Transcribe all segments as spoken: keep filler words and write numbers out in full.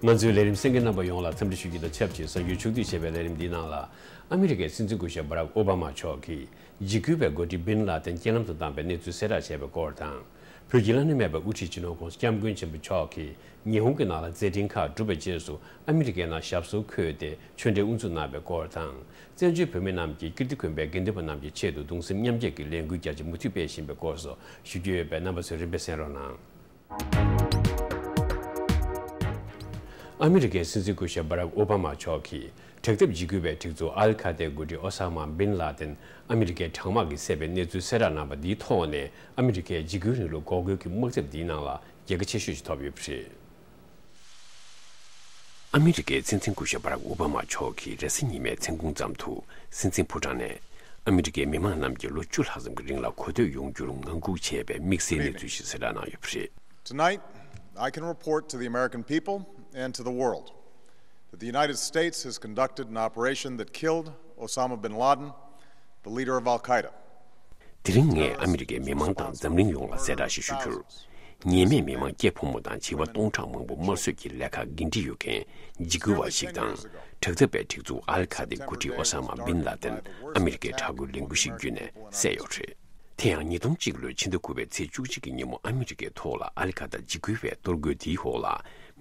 ང་ཚོའི་ལས་རིམ་གསན་མཁན་རྣམ་པ་ཡོངས་ལ་འཚམས་འདྲི་ཞུ་རྒྱུ་དང་ཆབས་ཅིག་གསར་འགྱུར་ཕྱོགས་བསྡུས་བྱས་པའི་ལས་རིམ་འདིའི་ནང་ལ། ཨ་མི་རི་ཀའི་སྲིད་འཛིན་སྐུ་ཞབས་བྷ་རག་ཨོ་བྷ་མ་མཆོག་གིས་འཇིགས་སྐུལ་བའི་འགོ་ཁྲིད་བིན་ལ་ཏན་རྐྱེན་ལམ་དུ་བཏང་བའི་གནས་ཚུལ་གསལ་བསྒྲགས་བྱས་པའི་སྐོར་དང་། བོད་ཀྱི་བླ་ན་མེད་པའི་དབུ་ཁྲིད་སྤྱི་ནོར་༧གོང་ས་༧སྐྱབས་མགོན་ཆེན་པོ་མཆོག་གིས་ཉི་ཧོང་གི་ནང་ལ་མཛད་འཕྲིན་ཁག་གྲུབ་པའི་རྗེས་སུ་ཨ་མི་རི་ཀའི་ནང་ཞབས་སོར་འཁོད་དེ་ཆོས་འབྲེལ་དབུ་འཛུགས་གནང་བའི་སྐོར་དང་། བཙན་བྱོལ་བོད་མི་རྣམས་ཀྱིས་ཀིརྟི་དགོན་པའི་དགེ་འདུན་པ་རྣམས་ཀྱི་ཆེད་དུ་གདུང་སེམས་མཉམ་སྐྱེད་ཀྱི་ལས་འགུལ་རྒྱ་ཆེ་མུ་མཐུད་སྤེལ་བཞིན་པའི་སྐོར་སོགས་ཞུ་རྒྱུ་ཡོད་པས། རྣམ་པ་ཚོས་རིམ་པས་གསན་རོགས་གནང་། ཨ་མི་རི་ཀའི་སྲིད་འཛིན་སྐུ་ཞབས་བྷ་རག་ཨོ་བྷ་མ་མཆོག་གིས་དྲག་འཐབ་འཇིགས་སྐུལ་བའི་སྒྲིག་འཛུགས་ཨལ་ཁ་ཏའི་འགོ་ཁྲིད་ཨོ་ས་མ་བིན་ལ་ཏན་ཨ་མི་རི་ཀའི་གྲང་དམག་གིས་བསད་པའི་གནས་ཚུལ་གསལ་བསྒྲགས་གནང་བ་འདིའི་ཐོག་ནས། ཨ་མི་རི་ཀས་འཇིགས་སྐུལ་རིང་ལུགས་འགོག་རྒོལ་གྱི་དམག་འཐབ་འདིའི་ནང་ལ་རྒྱལ་ཁ་ཆེ་ཤོས་ཤིག་ཐོབ་ཡོད་པ་རེད། ཨ་མི་རི་ཀའི་སྲིད་འཛིན་སྐུ་ཞབས་བྷ་རག་ཨོ་བྷ་མ་མཆོག་གིས་རེས་གཟའ་ཉི་མའི་མཚན་གུང་ཙམ་དུ་སྲིད་འཛིན་ཕོ་བྲང་ནས་ཨ་མི་རི་ཀའི་མི་མང་རྣམས་ཀྱིས་ལོ་བཅུ་ལྷག་ཙམ་གྱི་རིང་ལ་གོ་ཐོས་ཡོང་རྒྱུར་ངང་སྒུག་བྱས་པའི་དམིགས་བསལ་གནས་ཚུལ་ཞིག་གསལ་བསྒྲགས་གནང་ཡོད་པ་རེད། Tonight, I can report to the American people and to the world that the United States has conducted an operation that killed Osama bin Laden, the leader of Al Qaeda. དེ་རིང་ངས་ཨ་མི་རི་ཀའི་མི་མང་དང་འཛམ་གླིང་ཡོངས་ལ་གསལ་བསྒྲགས་ཤིག་ཞུ་རྒྱུར། ཉེས་མེད་མི་མང་སྐྱེས་ཕོ་མོ་དང་བྱིས་པ་སྟོང་ཕྲག་མང་པོ་དམར་གསོད་ཀྱི་ལས་ཀར་འགན་འཁྲི་ཡོད་མཁན་འཇིགས་སྐུལ་བ་ཞིག་དང་། དྲག་འཐབ་པའི་སྒྲིག་འཛུགས་ཨལ་ཁ་ཏའི་འགོ་ཁྲིད་ཨོ་ས་མ་བིན་ལ་ཏན་ཨ་མི་རི་ཀའི་དྲག་རྒོལ་ལས་འགུལ་ཞིག་བརྒྱུད་ནས་བསད་ཡོད་རེད། དེ་ཡང་ཉིས་སྟོང་གཅིག་ལོའི་ཕྱི་ཟླ་དགུ་པའི་ཚེས་བཅུ་གཅིག་གི་ཉིན་མོ་ཨ་མི་རི་ཀའི་ཐོག་ལ་ཨལ་ཁ་ཏ་འཇིགས་སྐུལ་བའི་གཏོར་རྒོལ་དེའི་འོག་ལ་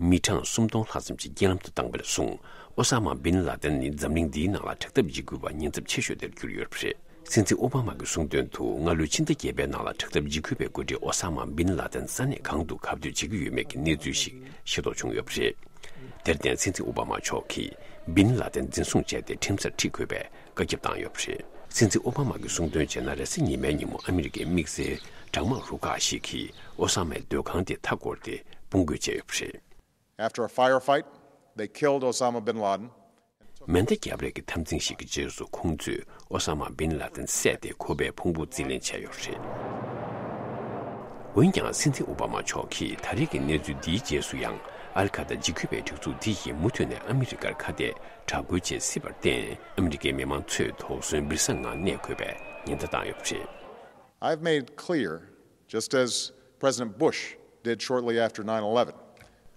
མི་གྲངས་སུམ་སྟོང་ལྷག་ཙམ་ཞིག་རྐྱེན་ལམ་དུ་བཏང་བ་ནས་བཟུང་། ཨོ་ས་མ་བིན་ལ་ཏན་ནི་འཛམ་གླིང་འདིའི་ནང་ལ་དྲག་འཐབ་འཇིགས་སྐུལ་བ་ཉེན་ཚབས་ཆེ་ཤོས་དེར་གྱུར་ཡོད་པ་རེད། སྲིད་འཛིན་ཨོ་བྷ་མ་གི་གསུང་དོན་དུ། སྔ་ལོའི་ཕྱི་ཟླ་བརྒྱད་པའི་ནང་ལ་དྲག་འཐབ་འཇིགས་སྐུལ་བའི་འགོ་ཁྲིད་ཨོ་ས་མ་བིན་ལ་ཏན་ས་གནས་གང་དུ་གབ་སྡོད་བྱེད་ཀྱི་ཡོད་མེད་ཀྱི་གནས་ཚུལ་ཞིག་ཤེས་རྟོགས་བྱུང་ཡོད་པ་རེད། དེར་བརྟེན། སྲིད་འཛིན་ཨོ་བྷ་མ་མཆོག་གིས་བིན་ལ་ཏན་འཛིན་བཟུང་བྱས་ཏེ་ཁྲིམས་སར་ཁྲིད་དགོས་པའི་བཀའ་ཁྱབ་བཏང་ཡོད་པ་རེད། སྲིད་འཛིན་ཨོ་བྷ་མ་གིས་གསུང་དོན་བྱས་ན། རེས་གཟའ་ཉི་མའི་ཉིན་མོ་ཨ་མི་རི་ཀའི་དམིགས་བསལ་དྲག་དམག་རུ་ཁག་ཞིག་གིས་ཨོ་ས་མའི་སྡོད་ཁང་དེ་མཐའ་བསྐོར་ཏེ་དཔུང་རྒོལ་བྱས་ཡོད་པ་རེད། After a firefight, they killed Osama bin Laden. མེ་མདའ་བརྒྱབ་རེས་ཀྱི་འཐབ་འཛིང་ཞིག་གི་རྗེས་སུ། ཁོང་ཚོས་ཨོ་ས་མ་བིན་ལ་ཏན་བསད་དེ་ཁོ་པའི་ཕུང་པོ་རྩིས་ལེན་བྱས་ཡོད་རེད། འོན་ཀྱང་། སྲིད་འཛིན་ཨོ་བྷ་མ་མཆོག་གིས་ད་རེས་ཀྱི་གནས་ཚུལ་འདིའི་རྗེས་སུ་ཡང་། ཨལ་ཁ་ཏ་འཇིགས་སྐུལ་བའི་སྒྲིག་འཛུགས་འདི་ཡིས་མུ་མཐུད་ནས་ཨ་མི་རི་ཀར་ཁ་གཏད་དྲག་རྒོལ་བྱེད་སྲིད་པར་བརྟེན། ཨ་མི་རི་ཀའི་མི་མང་ཚོས་དོགས་ཟོན་འབུར་ས་ངང་གནས་དགོས་པའི་ཉེན་བརྡ་བཏང་ཡོད་པ་རེད། I've made clear, just as President Bush did shortly after nine eleven,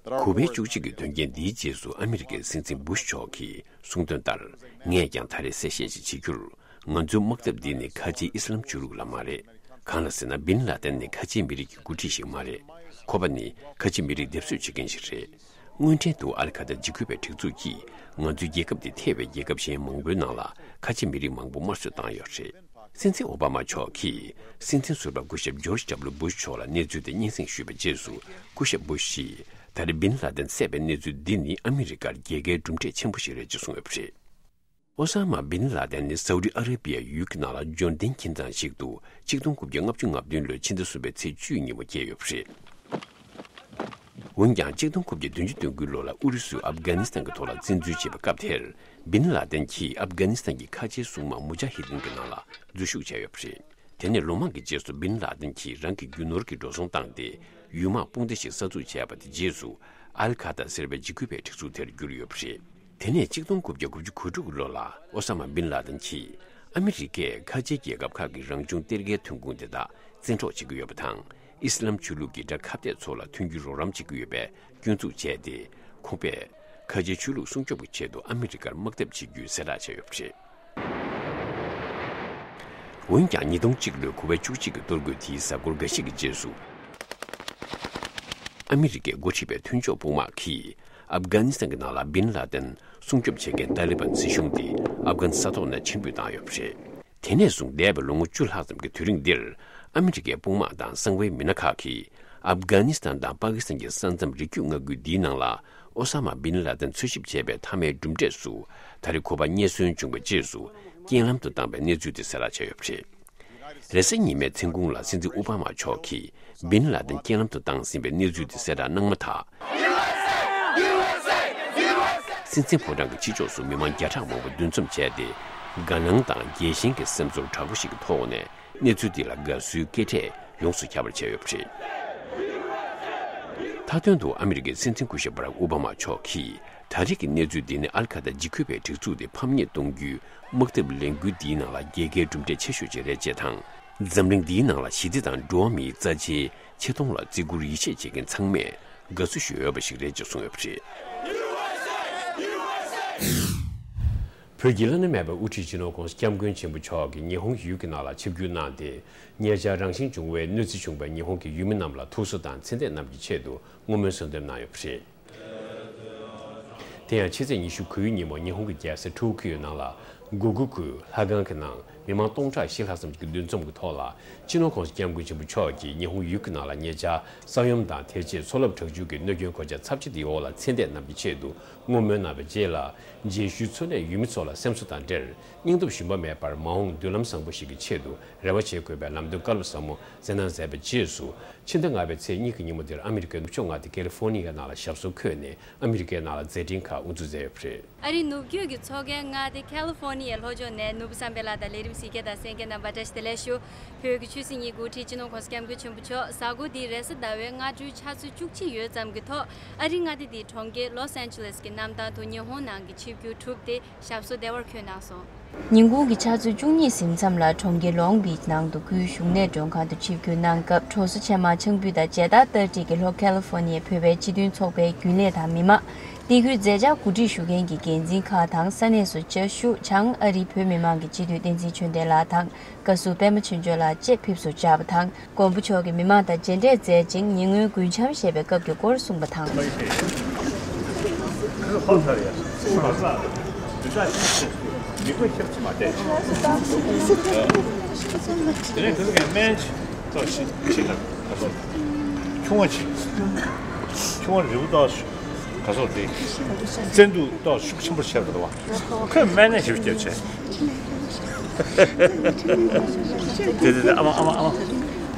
that our གོ་བའི་བཅུ་གཅིག་གི་དོན་རྐྱེན་འདིའི་རྗེས་སུ་ཨ་མི་རི་ཀའི་སྲིད་འཛིན་བུ་ཤ་མཆོག་གིས་གསུངས་དོན་ལྟར། ངས་ཀྱང་ད་རེས་གསལ་བཤད་ཅིག་བྱེད་རྒྱུར། ང་ཚོའི་དམག་འཐབ་འདི་ནི་ཁ་ཆེའི་ཨི་སི་ལམ་ཆོས་ལུགས་ལ་མ་རེད། གང་ལ་ཟེར་ན། བིན་ལ་ཏན་ནི་ཁ་ཆེའི་མི་རིགས་ཀྱི་འགོ་ཁྲིད་ཞིག་མ་རེད། ཁོ་པ་ནི་ཁ་ཆེའི་མི་རིགས་སྡེབ་གསོད་བྱེད་མཁན་ཞིག་རེད། དངོས་འབྲེལ་དུ་ཨལ་ཁ་ཏ་འཇིགས་སྐུལ་བའི་སྒྲིག་འཛུགས་ཀྱིས་ང་ཚོའི་རྒྱལ་ཁབ་འདི་ཐེ་བའི་རྒྱལ་ཁབ་གཞན་མང་པོའི་ནང་ལ་ཁ་ཆེའི་མི་རིགས་མང་པོ་དམར་གསོད་བཏང་ཡོད་རེད། སྲིད་འཛིན་ཨོ་བྷ་མ་མཆོག་གིས་སྲིད་འཛིན་ཟུར་པ་སྐུ་ཞབས་ཇོརྗ་ཌབ་ལུ་བུ་ཤ་མཆོག་ལ་གནས་ཚུལ་དེ་སྙན་སེང་ཞུས་པའི་རྗེས་སུ། སྐུ་ཞབས་བུ་ཤ་ཡིས་ད་རེས་བིན་ལ་ཏན་བསད་པའི་གནས་ཚུལ་འདི་ནི་ཨ་མི་རི་ཀར་རྒྱལ་ཁའི་གྲུབ་འབྲས་ཆེན་པོ་ཞིག་རེད་ཅེས་གསུངས་ཡོད་པ་རེད། ཨོ་ས་མ་བིན་ལ་ཏན་ནི་སའུ་ཏི་ཨ་རེ་བྷི་ཡ་ཡུལ་གྱི་ནང་ལ་འབྱོར་ལྡན་ཁྱིམ་ཚང་ཞིག་ཏུ་གཅིག་སྟོང་དགུ་བརྒྱ་ལྔ་བཅུ་ང་བདུན་ལོའི་ཕྱི་ཟླ་གསུམ་པའི་ཚེས་བཅུའི་ཉིན་མོ་སྐྱེས་ཡོད་པ་རེད། འོན་ཀྱང་། གཅིག་སྟོང་དགུ་བརྒྱ་བདུན་ཅུ་དོན་དགུའི་ལོ་ལ་ཨུ་རུ་སུས་ཨབ་གྷ་ནི་སི་ཐན་གྱི་ཐོག་ལ་བཙན་འཛུལ་བྱས་པའི་སྐབས་དེར། བིན་ལ་ཏན་གྱིས་ཨབ་གྷ་ནི་སི་ཐན་གྱི་ཁ་ཆེའི་སྲུང་དམག་མུ་ཇ་ཧི་དིན་གྱི་ནང་ལ་འཛུལ་ཞུགས་བྱས་ཡོད་པ་རེད། དེ་ནས་ལོ་མང་གི་རྗེས་སུ་བིན་ལ་ཏན་གྱིས་རང་གི་རྒྱུ་ནོར་གྱི་འགྲོ་སོང་བཏང་སྟེ་ཡུལ་དམག་དཔུང་སྡེ་ཞིག་གསར་འཛུགས་བྱས་པ་དེ་རྗེས་སུ། ཨལ་ཁ་ཏ་ཟེར་བའི་འཇིགས་སྐུལ་བའི་སྒྲིག་འཛུགས་དེར་གྱུར་ཡོད་པ་རེད། དེ་ནས་གཅིག་སྟོང་དགུ་བརྒྱ་དགུ་བཅུ་གོ་དྲུག་ལོ་ལ་ཨོ་ས་མ་བིན་ལ་ཏན་གྱིས་ཨ་མི་རི་ཀས་ཁ་ཆེའི་རྒྱལ་ཁབ་ཁག་གི་རང་བྱུང་གཏེར་ཁའི་ཐོན་ཁུངས་དེ་དག་བཙན་འཕྲོག་བྱེད་ཀྱི་ཡོད་པ་དང་། ཨི་སི་ལམ་ཆོས་ལུགས་ཀྱི་དགྲ་ཁ་གཏད་ཚོ་ལ་མཐུན་འགྱུར་རོགས་རམ་བྱེད་ཀྱི་ཡོད་པའི་སྐྱོན་འཛུགས་བྱས་ཏེ། ཁོང་པས་ཁ་ཆེའི་ཆོས་ལུགས་སྲུང་སྐྱོབ་ཀྱི་ཆེད་དུ་ཨ་མི་རི་ཀར་དམག་འཐབ་བྱེད་རྒྱུའི་གསལ་བསྒྲགས་བྱས་ཡོད་པ་རེད། འོན་ཀྱང་། ཉིས་སྟོང་གཅིག་ལོའི་གོ་བའི་བཅུ་གཅིག་གི་གཏོར་རྒོལ་དེའི་གཟའ་འཁོར་འགའ་ཤས་ཀྱི་རྗེས་སུ། ཨ་མི་རི་ཀས་འགོ་ཁྲིད་པའི་མཐུན་ཕྱོགས་དཔུང་དམག་གིས་ཨབ་གྷ་ནི་སི་ཐན་གྱི་ནང་ལ་བིན་ལ་ཏན་སྲུང་སྐྱོབ་བྱེད་མཁན་ཏཱ་ལི་བན་སྲིད་གཞུང་དེ་ཨབ་གྷན་ས་ཐོག་ནས་ཕྱིར་འབུད་བཏང་ཡོད་པ་རེད། དེ་ནས་བཟུང་འདས་པའི་ལོ་ངོ་བཅུ་ལྷག་ཙམ་གྱི་དུས་རིང་འདིར། ཨ་མི་རི་ཀའི་དཔུང་དམག་དང་གསང་བའི་མི་སྣ་ཁག་གིས་ཨབ་གྷ་ནི་སི་ཐན་དང་པ་ཀི་སི་ཐན་གྱི་ས་མཚམས་རི་རྒྱུད་མངའ་ཁུལ་འདིའི་ནང་ལ། ཨོ་ས་མ་བིན་ལ་ཏན་འཚོལ་ཞིབ་བྱས་པའི་མཐའ་མའི་གྲུབ་འབྲས་སུ། ད་རེས་ཁོ་པ་རྙེད་སོན་བྱུང་བའི་རྗེས་སུ། རྐྱེན་ལམ་དུ་བཏང་བའི་གནས་ཚུལ་དེ་གསལ་བསྒྲགས་བྱས་ཡོད་པ་རེད། རེས་གཟའ་ཉི་མའི་མཚན་གུང་ལ་སྲིད་འཛིན་ཨོ་བྷ་མ་མཆོག་གིས་བིན་ལ་ཏན་རྐྱེན་ལམ་དུ་བཏང་ཟིན་པའི་གནས་ཚུལ་དེ་གསལ་བསྒྲགས་གནང་མ་ཐག། སྲིད་འཛིན་ཕོ་བྲང་གི་ཕྱི་ཕྱོགས་སུ་མི་མང་བརྒྱ་ཕྲག་མང་པོ་འདུ་འཛོམས་བྱས་ཏེ། དགའ་སྣང་དང་རྒྱལ་ཞེན་གྱི་སེམས་ཚོར་དྲག་པོ་ཞིག་གི་ཐོག་ནས། གནས་ཚུལ་འདི་ལ་དགའ་བསུའི་སྐད་སྒྲས་ཡོངས་སུ་ཁྱབ་པར་བྱས་ཡོད་པ་རེད། མཐའ་དོན་དུ་ཨ་མི་རི་ཀའི་སྲིད་འཛིན་སྐུ་ཞབས་བྷ་རག་ཨོ་བྷ་མ་མཆོག་གིས། ད་རེས་ཀྱི་གནས་ཚུལ་འདི་ནི་ཨལ་ཁ་ད་འཇིགས་སྐུལ་བའི་སྒྲིག་འཛུགས་དེ་ཕམ་ཉེས་གཏོང་རྒྱུའི་དམག་འཐབ་ལས་འགུལ་འདིའི་ནང་ལ་རྒྱལ་ཁའི་གྲུབ་འབྲས་ཆེ་ཤོས་ཅིག་རེད་ཅེས་དང་། འཛམ་གླིང་འདིའི་ནང་ལ་ཞི་བདེ་དང་འགྲོ་བ་མིའི་རྩ་ཆེའི་ཆེ་མཐོང་ལ་བརྩི་བཀུར་ཡིད་ཆེས་བྱེད་མཁན་ཚང་མས་དགའ་བསུ་ཞུ་འོས་པ་ཞིག་རེད་ཅེས་གསུངས་ཡོད་པ་རེད། བོད་ཀྱི་བླ་ན་མེད་པའི་དབུ་ཁྲིད་སྤྱི་ནོར་༸གོང་ས་༸སྐྱབས་མགོན་ཆེན་པོ་མཆོག་གིས་ཉི་ཧོང་ཡུལ་གྱི་ནང་ལ་ཆིབས་བསྒྱུར་གནང་སྟེ། ཉེ་ཆར་རང་བཞིན་བྱུང་བའི་གནོད་འཚེ་བྱུང་བའི་ཉི་ཧོང་གི་ཡུལ་མི་རྣམས་ལ་ཐུགས་གསོ་དང་མཚན་རྟགས་རྣམས་ཀྱི་ཆེད་དུ་བསྔོ་སྨོན་གསོལ་འདེབས་གནང་ཡོད་པ་རེད། དེ་ཡང་ཕྱི་ཚེས་ཉི་ཤུ་དགུའི་ཉིན་མོ་ཉི་ཧོང་གི་རྒྱལ་ས་ཊོ་ཀིའོ་ནང་ལ་གུ་གུ་ཁུལ་ལྷ་ཁང་གི་ནང་མི་མང་སྟོང་ཕྲག་བཞི་ལྷག་ཙམ་གྱི་འདུ་འཛོམས་ཀྱི་ཐོག་ལ། སྤྱི་ནོར་༸གོང་ས་༸སྐྱབས་མགོན་ཆེན་པོ་མཆོག་གིས་ཉི་ཧོང་ཡུལ་གྱི་ནང་ལ་ཉེ་ཆར་ས་ཡོམ་དང་དེ་རྗེས་མཚོ་རླབས་དྲག་སྤྱོད་ཀྱི་གནོད་སྐྱོན་གོད་ཆག་ཚབས་ཆེ་དེའི་འོག་ལ་མཚན་རྟགས་རྣམས་ཀྱི་ཆེད་དུ་བསྔོ་སྨོན་གནང་བའི་རྗེས་ལ། རྗེས་ཤུལ་འཚོ་གནས་ཡུལ་མི་ཚོ་ལ་སེམས་གསོ་དང་འབྲེལ། སྙིང་སྟོབས་ཞུམ་པ་མེད་པར་མ་འོངས་མདུན་ལམ་བཟང་པོ་ཞིག་གི་ཆེད་དུ་རེ་བ་བྱེད་དགོས་པའི་ལམ་སྟོན་བཀའ་སློབ་ཟབ་མོ་སྩལ་གནང་མཛད་པའི་རྗེས་སུ། ཕྱི་ཟླ་ལྔ་པའི་ཚེས་གཉིས་ཀྱི་ཉིན་མོ་འདིར་ཨ་མི་རི་ཀའི་ནུབ་ཕྱོགས་མངའ་སྡེ་ཀེ་ལི་ཧྥོར་ནི་ཡའི་ནང་ལ་ཞབས་སོར་འཁོད་ནས་ཨ་མི་རི་ཀའི་ནང་ལ་མཛད་འཕྲིན་ཁག་དབུ་འཛུགས་མཛད་ཡོད་པ་རེད། ཨ་རིའི་ནུབ་རྒྱུད་ཀྱི་མཚོ་ཁའི་མངའ་སྡེ་ཁ་ལི་ཧྥོར་ནི་ཡའི་ལྷོ་ཕྱོགས་ནས་ནོར་བུ་བསམ་འཕེལ་ལགས་དང་ལས་རིམ་གཟིགས་མཁན་དང་གསན་མཁན་རྣམ་པ་བཀྲ་ཤིས་བདེ་ལེགས་ཞུ། བོད་ཀྱི་ཆོས་སྲིད་གཉིས་ཀྱི་དབུ་ཁྲིད་སྤྱི་ནོར་༸གོང་ས་༸སྐྱབས་མགོན་ཆེན་པོ་མཆོག་གཟའ་འཁོར་འདིའི་རེས་གཟའ་ཟླ་བའི་སྔ་དྲོའི་ཆུ་ཚོད་བཅུ་གཅིག་ཡོལ་ཙམ་གྱི་ཐོག་ཨ་རིའི་མངའ་སྡེ་འདིའི་གྲོང་ཁྱེར་ལོས་ཨན་ཇི་ལེས་ཀྱི་གནམ་ཐང་དུ་ཉི་ཧོང་ནང་གི་ཆིབས་བསྒྱུར་གྲུབ་སྟེ་ཞབས་སོར་བདེ་བར་འཁོད་གནང་སོང་། ཉིན་གུང་གི་ཆུ་ཚོད་བཅུ་གཉིས་ཟིན་མཚམས་ལ་གྲོང་ཁྱེར་ལོང་བིཆ་ནང་དུ་སྐུའི་བཞུགས་གནས་མགྲོན་ཁང་དུ་ཆིབས་བསྒྱུར་གནང་སྐབས། གྲོང་ཚོ་ཆེན་མོ་ཆང་ཕུད་དང་མཇལ་དར་སྟར་སྒྲིག་གི་ལྷོ་ཁ་ལི་ཧྥོར་ནི་ཡའི་བོད་པའི་སྤྱི་མཐུན་ཚོགས་པའི་རྒྱུན་ལས་དང་མི་མང་། དེ་ཁུལ་མཛད་འཆར་གོ་སྒྲིག་ཞུ་མཁན་གྱི་འགན་འཛིན་ཁག་དང་ས་གནས་སུ་བཅའ་བཞུགས་བྱང་ཨ་རིའི་བོད་མི་མང་གི་སྤྱི་འཐུས་བསྟན་འཛིན་ཆོས་ལྡན་ལགས་དང་། བཀའ་ཟུར་པད་མ་ཆོས་འབྱོར་ལགས་བཅས་ཕེབས་བསུ་བཅར་བ་དང་། མགོན་པོ་མཆོག་གིས་མི་མང་དང་མཇལ་འཕྲད་མཛད་ཅིང་། ཉེ་སྔོན་རྒུན་འབྱམས་ཞེས་པའི་སྐབས་ཀྱི་སྐོར་གསུངས་པ་དང་། ཆུང་བ་ཆེ། ཆུང་བ་རི་བོ་ཏོག་ག་སོགས་ཏེ། བཙན་དུག་ཏོག་ཤུགས་ཆེན་པོ་བྱས་པ་རེད་བ། ཁོས་སྨན་ནད་ཞིབ་བྱས་བྱས། དེ་དེ་དེ་ཨ་མ་ཨ་མ་ཨ་མ།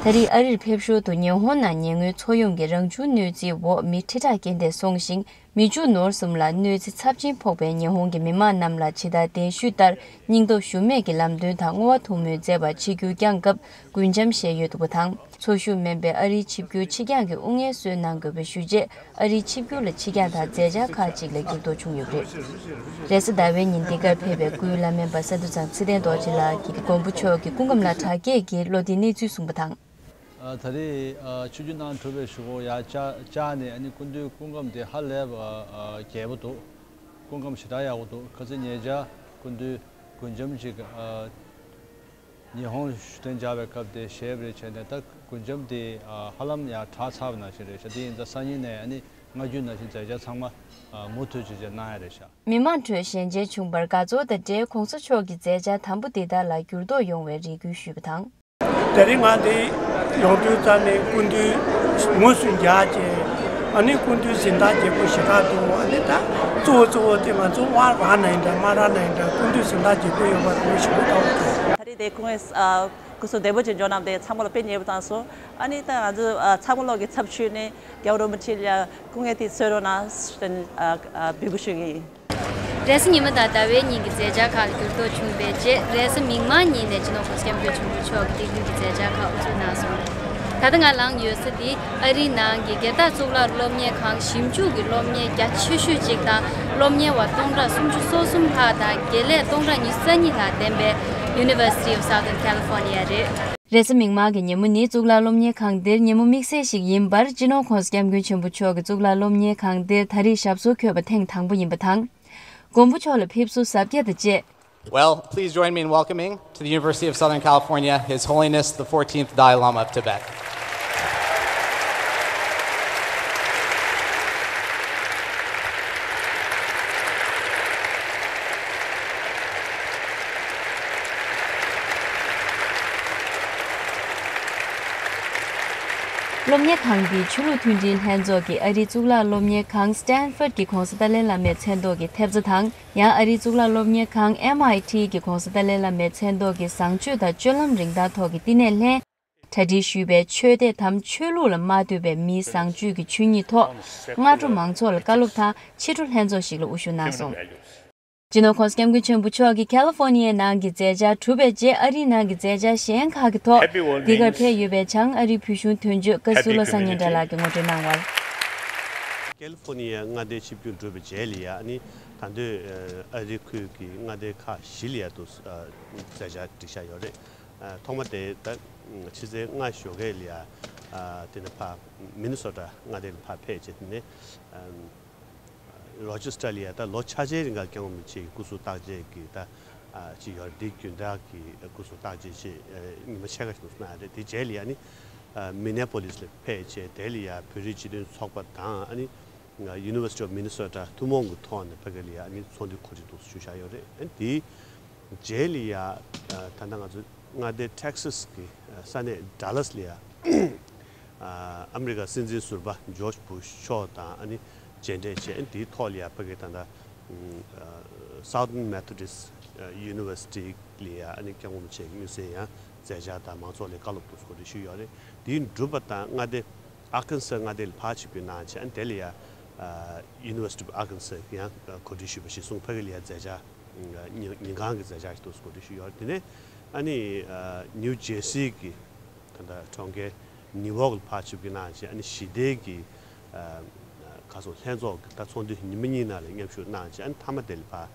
ད་རེས་ཨ་རིར་ཕེབས་ཞོར་དུ་ཉི་ཧོང་ནང་ཉེ་སྔོན་མཚོ་ཡོམ་གྱི་རང་བྱུང་གནོད་འཚེའི་འོག་མི་ཁྲི་ཕྲག་བརྒལ་ཏེ་སོང་ཞིང་། མི་བཅུ་ནོར་གསུམ་ལ་གནོད་འཚེ་ཚབས་ཆེན་ཕོག་པའི་ཉི་ཧོང་གི་མི་མང་རྣམས་ལ་ཇི་ལྟར་གདན་ཞུས་ལྟར་སྙིང་སྟོབས་ཞུམ་མེད་ཀྱི་ལམ་སྟོན་དང་བསྔོ་བ་ཐུགས་སྨོན་མཛད་པར་ཆིབས་བསྒྱུར་བསྐྱངས་སྐབས་རྒུན་འབྱམས་བཞེས་ཡོད་འདུག་པ་དང་། འཚོ་བཞུགས་སྨན་པའི་ཨ་རིའི་ཆིབས་བསྒྱུར་ཕྱི་འགྱངས་ཀྱི་དབུ་བརྙེས་སྲོལ་གནང་དགོས་པའི་ཞུ་རྗེས། ཨ་རིའི་ཆིབས་བསྒྱུར་ལ་ཕྱི་འགྱངས་དང་མཛད་འཆར་ཁག་ཅིག་ལ་འགྱུར་ལྡོག་བྱུང་ཡོད་པ་རེད། རེས་གཟའ་ཟླ་བའི་ཉིན་འདི་གར་ཕེབས་པའི་སྐུའི་བླ་སྨན་པ་ས་འདུ་ཚང་ཚེ་བརྟན་རྡོ་རྗེ་ལགས་ཀྱིས་མགོན་པོ་མཆོག་གི་སྐུ་ཁམས་ལ་དྲག་སྐྱེད་ཀྱིས་བློ་བདེའི་གནས་ཚུལ་གསུངས་པ་དང་། ཨ། ད་རེས་ཨ་ཆིབས་བསྒྱུར་གནང་གྲུབ་པའི་གཞུག་གུ་ཡར་བཅར་བཅར་ནས། ཨ་ནི་སྐུ་མདུན་སྐུ་ཁམས་དེ་ཧ་ལས་པ་ཨ་རྒྱས་པོ་འདུག་སྐུ་ཁམས་ཞེ་དྲག་ཡག་པོ་འདུག་ཁ་སང་ཉེ་ཆར་སྐུ་མདུན་རྒུན་འབྱམས་ཅིག་ཨ་ཉི་ཧོང་ཞུ་གཏན་འཇགས་པའི་སྐབས་དེ་བཞེས་པ་རེད་བྱས་ནས། ད་རྒུན་འབྱམས་དེ་ཨ་ཧ་ལམ་ཡང་དྲག་ཚར་བ་ནང་བཞིན་རེད་ཤག་དེ་ཡིན་ཙང་སང་ཉིན་ནས་ཨ་ནི་སྔ་རྒྱུན་ནང་བཞིན་མཛད་འཆར་ཚང་མ་ཨ་མུ་མཐུད་བྱས་བྱས་གནང་ཡ་རེད་ཤག་མི་མང་ཁྲོད་ཞལ་མཇལ་བྱུང་བར་དགའ་ཚོར་དང་འབྲེལ། ྋགོང་ས་མཆོག་གི་མཛད་འཆར་དམ་པོ་འདི་དག་ལ་འགྱུར་ལྡོག་ཡོང་བའི་རེ་སྐུལ་ཞུས་པ་དང་། དེ་རིང་ང་འདི་ཡོང་དུས་ཙམ་ནས་སྐུ་མདུན་ངོས་སུ་མཇལ་བྱས། ཨ་ནི་སྐུ་མདུན་གཟེངས་རྟགས་རྒྱས་པོ་ཞེ་དྲག་འདུག་ཨ་ནི་ད་གཙོ་བོ་གཙོ་བོ་དེ་ང་ཚོ་དབང་རག་ན་ཡིན་འདྲ་མ་རག་ན་ཡིན་འདྲ་སྐུ་མདུན་གཟེངས་རྟགས་རྒྱས་པོ་ཡོད་པ་དེ་ཞུ་གི་འདུག་ད་རེས་དེ་སྐུ་ངོ་ཨ་སྐུ་གཟུགས་བདེ་པོ་ཅིག་འཇོག་གནང་སྟེ་ཚང་མ་ལ་དཔེ་མཉེས་པོ་བཏང་སོང་། ཨ་ནི་ད་ང་ཚོ་ཨ་ཚང་མ་ལོག་གི་ཚབ་ཞུས་ནས་རྒྱལ་བ་རིན་པོ་ཆེ་ལ་སྐུ་ངལ་དེ་གསོ་རོགས་གནང་ཟེར་ནས་ཨ་ཨ་འབོད་སྐུལ་ཞུ་གི་ཡིན། རེས་གཟའ་ཉི་མ་དང་ཟླ་བའི་ཉིན་གྱི་མཛད་འཆར་ཁག་ལ་འགྱུར་ལྡོག་བྱུང་བའི་རྗེས། རེས་གཟའ་མིག་དམར་ཉིན་ནས་སྤྱི་ནོར་ྋགོང་ས་ྋསྐྱབས་མགོན་ཆེན་པོ་མཆོག་གིས་དེ་ཁུལ་གྱི་མཛད་འཆར་ཁག་དབུ་འཛུགས་གནང་སོང་། ད་ལྟ་ང་ལངས་ཡོད་ས་འདི་ཨ་རིའི་ནང་གི་སྒེར་བདག་གཙུག་ལག་སློབ་གཉེར་ཁང་ཞིབ་འཇུག་གི་སློབ་གཉེར་རྒྱ་ཆེ་ཤོས་གཅིག་དང་། སློབ་གཉེར་བ་སྟོང་ཕྲག་སུམ་ཅུ་སོ་གསུམ་ལྷག་དང་དགེ་ལས་སྟོང་ཕྲག་ཉི་ཤུ་རྩ་གཉིས་ལྷག་ལྡན་པའི་University of Southern California་རེད། རེས་གཟའ་མིག་དམར་གྱི་ཉིན་མོ་ནི་གཙུག་ལག་སློབ་གཉེར་ཁང་འདིར་ཉིན་མོ་དམིགས་བསལ་ཞིག་ཡིན་པར་སྤྱི་ནོར་ྋགོང་ས་ྋསྐྱབས་མགོན་ཆེན་པོ་མཆོག་གིས་གཙུག་ལག་སློབ་གཉེར་ཁང་འདིར་ད་རེས་ཞབས་སོར་འཁོད་པ་ཐེངས་དང་པོ་ཡིན་པ་དང་། མགོན་པོ་མཆོག་ལ་ཕེབས་བསུ་གཟབ་རྒྱས་དང་བཅས། Well, please join me in welcoming to the University of Southern California, His Holiness the fourteenth Dalai Lama of Tibet. སློབ་གཉེར་ཁང་འདིའི་ཆོས་ལུགས་མཐུན་སྒྲིལ་ལྷན་ཚོགས་ཀྱི་ཨ་རིའི་གཙུག་ལག་སློབ་གཉེར་ཁང་Stanford གྱི་ྋགོང་ས་ཏཱ་ལའི་བླ་མའི་མཚན་ཐོག་གི་ཐེབས་རྩ་དང་། ཡང་ཨ་རིའི་གཙུག་ལག་སློབ་གཉེར་ཁང་M I T གྱི་ྋགོང་ས་ཏཱ་ལའི་བླ་མའི་མཚན་ཐོག་གི་བཟང་སྤྱོད་དང་སྤྱོད་ལམ་རིན་ཐང་ཐོག་གི་བསྟི་གནས་ལྷན། གྲ་སྒྲིག་ཞུས་པའི་ཆོས་སྡེ་དམ་ཆོས་ལུགས་ལ་མ་ལྟོས་པའི་མིའི་བཟང་སྤྱོད་ཀྱི་ཆོས་ཉིད་ཐོག་སྔ་དྲོ་མང་ཚོགས་ལ་བཀའ་སློབ་དང་ཕྱི་དྲོ་ལྷན་ཚོགས་ཤིག་ལ་དབུ་བཞུགས་གནང་སོང་། སྤྱི་ནོར་ྋགོང་ས་ྋསྐྱབས་མགོན་ཆེན་པོ་མཆོག་གིས་ཁ་ལི་ཧྥོར་ནི་ཡའི་ནང་གི་མཛད་འཆར་གྲུབ་པའི་རྗེས། ཨ་རིའི་ནང་གི་མཛད་འཆར་གཞན་ཁག་གི་ཐོག་འདི་གར་ཕེབས་ཡོད་པའི་བྱང་ཨ་རིའི་བོད་གཞུང་དོན་གཅོད་བཀའ་ཟུར་བློ་བཟང་སྙན་གྲགས་ལགས་ཀྱིས་ངོ་སྤྲོད་གནང་བར། ཁ་ལི་ཧྥོར་ནི་ཡའི་མངའ་སྡེའི་ཆིབས་བསྒྱུར་གྲུབ་པའི་རྗེས་ལ་ཡ། ཨ་ནི་ད་དུང་ཨ་རིའི་ཁུལ་གྱི་མངའ་སྡེ་ཁག་བཞི་ལ་ཡ་དུ་མཛད་འཆར་སྒྲིག་འཆར་ཡོད་རེད། ཐོག་མ་དེ་ད་ཕྱི་ཚེས་ལྔ་ཞོགས་ཀས་ལ་ཡ་དེ་ནས་ཕར་མི་ནི་སོ་ཊ་མངའ་སྡེ་ལ་ཕར་ཕེབས་བྱས། དེ་ནས་ རོ་ཅེ་སི་ཊར་ལ་ཡ་ད་ལོ་ཆ་ཅེ་རིང་ག་སྐྱབས་མགོན་རིན་པོ་ཆེ་གི་སྐུ་གཟུགས་བརྟག་དཔྱད་ཀྱི་ད་ཅིག་ཡོད་རེད། འདི་རྒྱུན་ལྡན་གྱི་སྐུ་གཟུགས་བརྟག་དཔྱད་ཅིག་ཉི་མ་ཕྱེད་ཀ་ཞིག་འདུག་གནང་ཡ་རེད། དེ་རྗེས་ལ་ཡ་ནི་མི་ནེ་པོ་ལིས་ལ་ཕེབས་བྱས། དེ་ལ་ཡ་བོད་རིགས་སྤྱི་མཐུན་ཚོགས་པ་དང་ཨ་ནི་University of Minnesota ཐུན་མོང་གི་ཐོག་ནས་ཕ་གི་ལ་ཡ་ཨ་ནི་ཚོགས་འདུ་གོ་སྒྲིག་འདུག་ཞུ་བཞག་ཡོད་རེད། ཨ་ནི་དེའི་རྗེས་ལ་ཡ་ད་ལྟ་ང་ཚོ་མངའ་སྡེ་ཊེག་སཱ་གི་ས་གནས་ཌ་ལཱ་སི་ལ་ཡ་ཨ་མི་རི་ཀ་སྲིད་འཛིན་ཟུར་པ་ཇོརྗ་བུ་ཤ་མཆོག་དང་ཨ་ནི་མཇལ་འཕྲད་བྱས། ཨ་ནི་དེའི་ཐོག་ལ་ཡ་ཕ་གི་ད་ལྟ་Southern Methodist University ལ་ཡ་ཨ་ནི་སྐྱབས་མགོན་རིན་པོ་ཆེ་གི་དམིགས་བསལ་ཡང་མཛད་འཆར་དང་མང་ཚོགས་ལ་བཀའ་སློབ་འདུག་གོ་སྒྲིག་ཞུས་ཡོད་རེད། དེའི་འགྲུལ་པ་དང་མངའ་སྡེ་ཨར་ཀན་སཱ་མངའ་སྡེ་ལ་ཕར་ཆིབས་བསྒྱུར་གནང་བྱས། ཨ་ནི་དེ་ལ་ཡ་University of Arkansas ཡང་གོ་སྒྲིག་ཞུས་པ་ཞིག་སོང་། ཕ་གི་ལ་ཡ་མཛད་འཆར་ཉིན་ཉིན་གང་གི་མཛད་འཆར་ཞིག་འདུག་གོ་སྒྲིག་ཞུས་ཡོད་རེད། དེ་ནས་ཨ་ནི་ནིའུ་ཇེར་སི་གི་ད་ལྟ་གྲོང་ཁྱེར་ནིའུ་ཡོག་ལ་ཕར་ཆིབས་བསྒྱུར་གནང་བྱས། ཨ་ནི་ཞི་བདེ་གི་ཁ་སོ་ལྷན་ཚོགས་ཀྱི་ད་ཚོགས་འདུ་ཉི་མ་གཉིས་ནང་ལ་མཉམ་ཞུགས་གནང་བྱས། ཨ་ནི་མཐའ་མ་དེ་ལ་ཕར་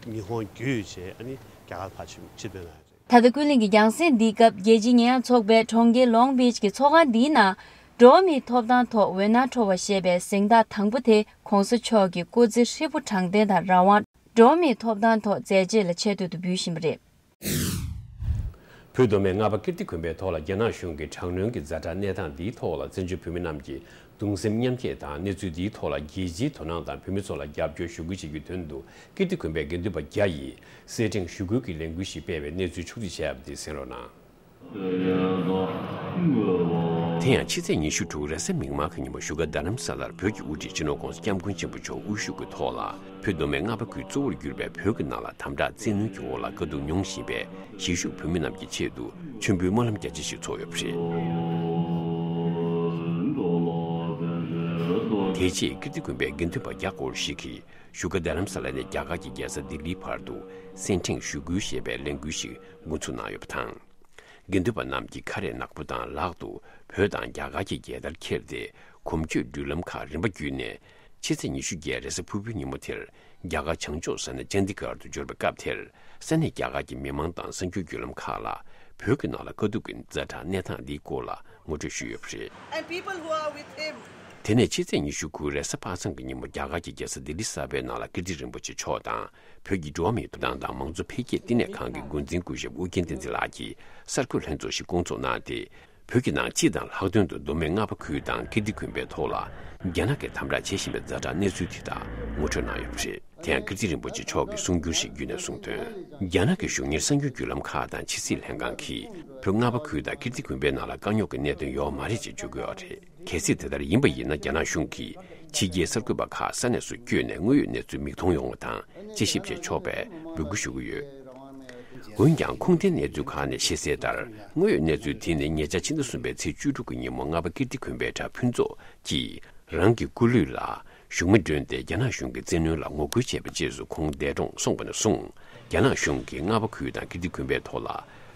ཉི་ཧོང་བརྒྱུད་བྱས་ཨ་ནི་རྒྱ་གར་ཕར་ཆིབས་ཆིབས་བསྒྱུར་གནང་ཡོད་རེད། ད་ལྟ་ཀུན་གླེང་གི་རྒྱང་སྲིང་འདིའི་སྐབས་རྒྱལ་སྤྱིའི་ཉེས་ཡངས་ཚོགས་པའི་གྲོང་ཁྱེར་ལོང་བིཆ་གི་ཚོགས་ཁང་འདིའི་ནང་འགྲོ་བ་མིའི་ཐོབ་ཐང་ཐོག་འོད་སྣང་འཕྲོ་བ་ཞེས་པའི་གཟེངས་རྟགས་དང་པོ་དེ་གོང་ས་མཆོག་གི་སྐུ་ཚེ་ཧྲིལ་པོ་དྲང་བདེན་དང་རང་དབང་འགྲོ་བ་མིའི་ཐོབ་ཐང་ཐོག་མཛད་རྗེས་ལ་ཆེ་བསྟོད་དུ་འབུལ་བཞིན་པ་རེད། བོད་མདོ་སྨད་རྔ་པ་ཀིརྟི་དགོན་པའི་ཐོག་ལ་རྒྱ་ནག་གཞུང་གི་དྲག་གནོན་གྱི་ཛ་དྲག་གནས་སྟངས་འདིའི་ཐོག་ལ་བཙན་བྱོལ་བོད་མི་རྣམས་ཀྱིས་གདུང་སེམས་མཉམ་སྐྱེད་དང་གནས་ཚུལ་འདིའི་ཐོག་ལ་རྒྱལ་སྤྱིའི་དོ་སྣང་དང་བོད་མི་ཚོ་ལ་རྒྱབ་སྐྱོར་ཞུ་སྐུལ་བྱེད་རྒྱུའི་དོན་དུ་ཀིརྟི་དགོན་པའི་དགེ་འདུན་པ་བརྒྱ་ཡིས་སེར་ཕྲེང་ཞུ་སྐུལ་གྱི་ལས་འགུལ་ཞིག་སྤེལ་བའི་གནས་ཚུལ་ཕྱོགས་བསྒྲིགས་བྱས་པ་དེ་གསན་རོགས་གནང་། དེ་ཡང་ཕྱི་ཚེས་ཉི་ཤུ་དྲུག་རེས་གཟའ་མིག་དམར་གྱི་ཉིན་མོ་བཞུགས་སྒར་རྡ་རམ་ས་ལར་བོད་ཀྱི་དབུ་ཁྲིད་སྤྱི་ནོར་ྋགོང་ས་ྋསྐྱབས་མགོན་ཆེན་པོ་མཆོག་དབུ་བཞུགས་ཀྱི་ཐོག་ལ། བོད་མདོ་སྨད་རྔ་པ་ཁུལ་གཙོ་བོར་གྱུར་པའི་བོད་ཀྱི་ནང་ལ་དམ་དྲག་བཙན་གནོན་གྱི་འོག་ལ་དཀའ་སྡུག་མྱོང་བཞིན་པའི་གཞིས་བཞུགས་བོད་མི་རྣམས་ཀྱི་ཆེད་དུ་མཆོད་འབུལ་སྨོན་ལམ་རྒྱ་ཆེ་ཞིག་ཚོགས་ཡོད་པ་རེད། དེ་རྗེས་ཀིརྟི་དགོན་པའི་དགེ་འདུན་པ་བརྒྱ་སྐོར་ཞིག་གིས་བཞུགས་སྒར་རྡ་རམ་ས་ལ་ནས་རྒྱ་གར་གྱི་རྒྱལ་ས་ལྡི་ལིའི་བར་དུ་སེར་ཕྲེང་ཞུ་སྐུལ་ཞེས་པའི་ལས་འགུལ་ཞིག་འགོ་འཛུགས་གནང་ཡོད་པ་དང་། དགེ་འདུན་པ་རྣམས་ཀྱིས་ཁ་རས་ནག་པོ་དང་ལག་ཏུ་བོད་དང་རྒྱ་གར་གྱི་རྒྱལ་དར་འཁྱེར་ཏེ། གོམ་བགྲོད་མདུན་ལམ་ཁག་རིམ་པ་བརྒྱུད་ནས་ཕྱི་ཚེས་ཉི་ཤུ་བརྒྱད་རེས་གཟའ་ཕུར་བུའི་ཉིན་མོ་དེར་རྒྱ་གར་བྱང་ཕྱོགས་ས་གནས་ཅན་དི་གྷར་དུ་འབྱོར་བའི་སྐབས་དེར། ས་གནས་རྒྱ་གར་གྱི་མི་མང་དང་གསར་འགྱུར་བརྒྱུད་ལམ་ཁག་ལ་བོད་ཀྱི་ནང་ལ་དཀའ་སྡུག་གི་ཛ་དྲག་གནས་སྟངས་འདིའི་སྐོར་ལ་ངོ་སྤྲོད་ཞུས་ཡོད་པ་རེད། And people who are with him དེ་ནས་ཕྱི་ཚེས་ཉི་ཤུ་དགུ་རེས་གཟའ་པ་སངས་ཀྱི་ཉིན་མོ་རྒྱ་གར་གྱི་རྒྱལ་ས་ལྡི་ལི་གསར་པའི་ནང་ལ་ཀིརྟི་རིན་པོ་ཆེ་མཆོག་དང་བོད་ཀྱི་འགྲོ་བ་མིའི་ཐོབ་ཐང་དང་མང་གཙོ་འཕེལ་རྒྱས་བསྟི་གནས་ཁང་གི་འགོ་འཛིན་སྐུ་ཞབས་ཨུ་རྒྱན་བསྟན་འཛིན་ལགས་ཀྱིས་གསར་འགོད་ལྷན་ཚོགས་ཤིག་བསྐོང་ཚོགས་གནང་སྟེ། བོད་ཀྱི་ནང་སྤྱི་དང་ལྷག་དོན་དུ་མདོ་སྨད་རྔ་པ་ཁུལ་དང་ཀིརྟི་དགོན་པའི་ཐོག་ལ་རྒྱ་ནག་གིས་དམ་དྲག་བྱེད་བཞིན་པའི་ཛ་དྲག་གནས་ཚུལ་དེ་དག་ངོ་སྤྲོད་གནང་ཡོད་པ་རེད། དེ་ཡང་ཀིརྟི་རིན་པོ་ཆེ་མཆོག་གིས་གསུང་སྒྱུར་ཞིག་བརྒྱུད་ནས་གསུངས་དོན། རྒྱ་ནག་གི་གཞུང་གཉེར་གསར་འགྱུར་བརྒྱུད་ལམ་ཁག་དང་ཕྱི་སྲིད་ལྷན་ཁང་གིས་བོད་རྔ་པ་ཁུལ་དང་ཀིརྟི་དགོན་པའི་ནང་ལ་དཀའ་རྙོག་གི་གནད་དོན་ཡོད་མ་རེད་ཅེས་བརྗོད་ཀྱི་ཡོད་རེད། གལ་སྲིད་དེ་ལྟར་ཡིན་པ་ཡིན་ན། རྒྱ་ནག་གཞུང་གིས་ཕྱི་རྒྱལ་གསར་འགོད་པ་ཁག་ས་གནས་སུ་བསྐྱོད་ནས་དངོས་ཡོད་གནས་ཚུལ་མིག་མཐོང་ཡོང་བ་དང་དཔྱད་ཞིབ་བྱེད་ཆོག་པའི་འབོད་སྐུལ་ཞུ་གི་ཡོད། འོན་ཀྱང་། ཁུངས་ལྡན་གནས་ཚུལ་ཁག་ནས་ཤེས་གསལ་ལྟར། དངོས་ཡོད་གནས་ཚུལ་དེ་ནི་ཉེ་ཆར་ཕྱི་ཟླ་གསུམ་པའི་ཚེས་བཅུ་དྲུག་གི་ཉིན་མོ་རྔ་པ་ཀིརྟི་དགོན་པའི་གྲྭ་ཕུན་ཚོགས་ཀྱིས་རང་གི་སྐུ་ལུས་ལ་ཞུགས་མ་སྒྲོན་ཏེ། རྒྱ་ནག་གཞུང་གི་བཙན་གནོན་ལ་ངོ་རྒོལ་བྱས་པའི་རྗེས་སུ་ཁོང་འདས་གྲོངས་སོང་བ་ནས་བཟུང་། རྒྱ་ནག་གཞུང་གིས་རྔ་པ་ཁུལ་དང་ཀིརྟི་དགོན་པའི་ཐོག་ལ་